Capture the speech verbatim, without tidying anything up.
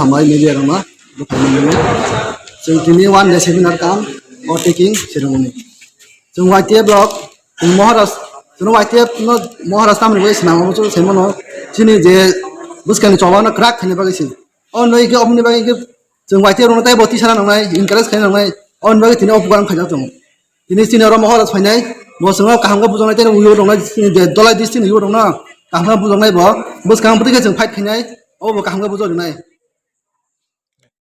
Mai media rama, buphang mani. Chwng tini one day seminar kam, oath taking ceremony. Chwng Y T F rok, chwng Maharaj, chwng Y T F no Maharaj tamni bai swnam obo chwng sai mano. Chini je bwskangni choba no crack khaina bagwi se. O noi ke obni bagwi ke chwng Y T F rok no tei bo tisana nangnai, encourage khaina nangnai. O noi bagwi tini o program khaijak tongo. Tini chini oro Maharaj phainai, bo chwngno kaham khe bujaknai, tei youth rokno, chini je Dholai district ni youth rokno kaham khe bujaknai bo, bwskang bwtwi khe chwng fight khainai, obo bo kaham khe bujak rwnai.